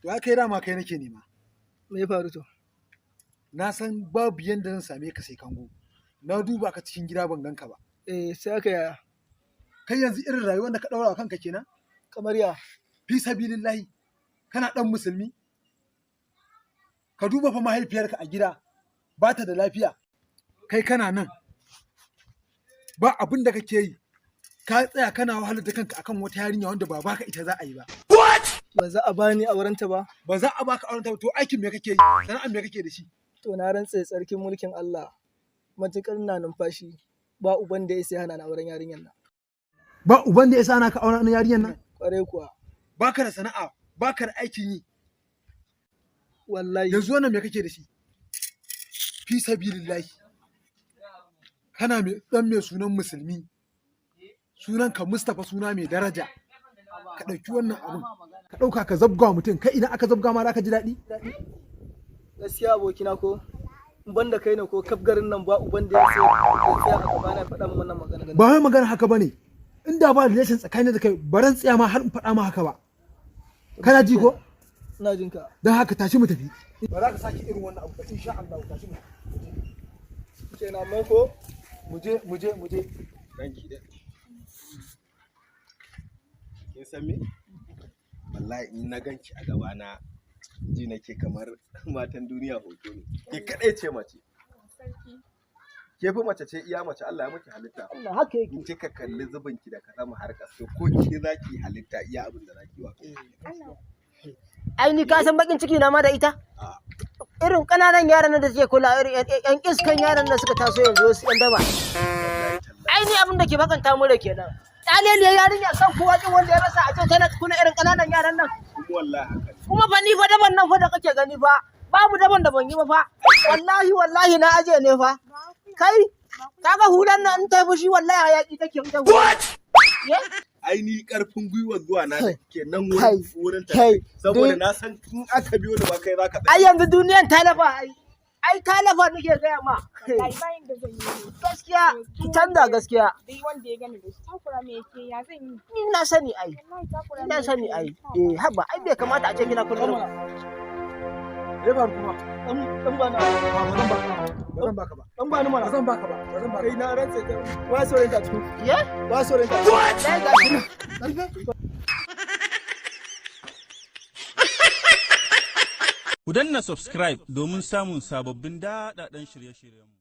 To ai kai dama kai nake nema. Me ya faru to? Na san babu yanda zan same ka sai kango. Na duba ka cikin gida ban ganka ba. Eh, sai aka yaya? Kai yanzu irin rayuwar da ka ɗaura wa kanka kenan? Kamar ya? Fi sabilillahi, kana ɗan musulmi? Ka duba fa mahaifiyarka a gida ba ta da lafiya. Kai kana nan. Ba abin da kake yi. Ka tsaya kana wahalar da kanka akan wata yarinya wanda ba baka ita za a yi ba. Ba za a bani aurenta ba? Ba za a baka auren ta ba, to aikin me kake yi? Sana'ar me kake da shi? To na rantse tsarkin mulkin Allah. Matuƙar ina numfashi, ba uban da ya isa ya hana ni auren yarinyar nan. Ba uban da ya sa ka auren yarinyar nan? Ƙwarai kuwa. Baka da sana'a, baka da aikin yi. Wallahi. Yanzu wannan me kake da shi? Fi sabilillahi. Kana mai dan mai sunan musulmi. Sunanka Mustapha, suna mai daraja. Ka ɗauki wannan abun. Ka ɗauka ka zabga wa mutum, kai idan aka zabga ma za ka ji daɗi? Gaskiya abokina ko in ban da kai ne ko kaf garin nan ba uban da ya sai ya tsaya a gabana ya faɗa min wannan magana. Ba wai magana haka bane. Inda ba relation tsakanin da kai, baran tsaya ma har in faɗa ma haka ba. Kana ji ko? Ina jin ka. Don haka tashi mu tafi. Ba za ka sake irin wannan abu ba insha Allah, tashi mu. Kenan amma ko Mu je, mu je, mu je. Ranki da kin san me? Wallahi in na ganki a gabana, ji nake kamar matan duniya hoto ne. Ke kadai ce mace. Ke fi mace ce, iya mace Allah ya miki halitta. Allah haka yake. In kika kalli zubin ki da ka sama har ƙasa, ko ke zaki halitta iya abin da zaki wa. Ai ni ka san bakin ciki na ma da ita. A. Irin ƙananan yaran nan da suke kula, irin yan iskan yaran nan suka taso yanzu, wasu yan daba. Wallahi tallahi. Ai ni abin da ke bakanta mu da kenan. Ɗaleliyar yarinya san kowa kin wanda ya rasa a ce tana kula irin ƙananan yaran nan. Kuma wallahi haka ne. Kuma fa ni fa daban nan fa da kake gani fa, babu daban da ban yi ba fa. Wallahi wallahi na aje ne fa. Kai kaga hulan nan in ta fushi, wallahi hayaki take ita. What? Ai ni karfin gwiwar zuwa na da ke nan Kai, wurin wurin ta. kai, Saboda na san in aka biyo da ba kai zaka Ai yanzu duniyan ta lafa ai. Ai ta lafa nake gaya ma. Wallahi bayan da zan yi ne. Gaskiya ki canza gaskiya. Duk wanda ya gani da shi takura me yake, ya zan yi? Ni na sani ai. Wallahi takura Ni na sani ai. Eh, haba, ai bai kamata a ce kina kullum. Me faru kuma? Dan ba na. Ba zan baka ba. Ba zan baka ba. Dan ba ni mana. Ba zan baka ba. Ba zan baka Kai ba. na rantse da wa saurayin ta cikin. Ye? Wa saurayin ta. Dai ga shi nan. Ku danna subscribe domin samun sababbin daɗaɗɗen shirye-shiryenmu.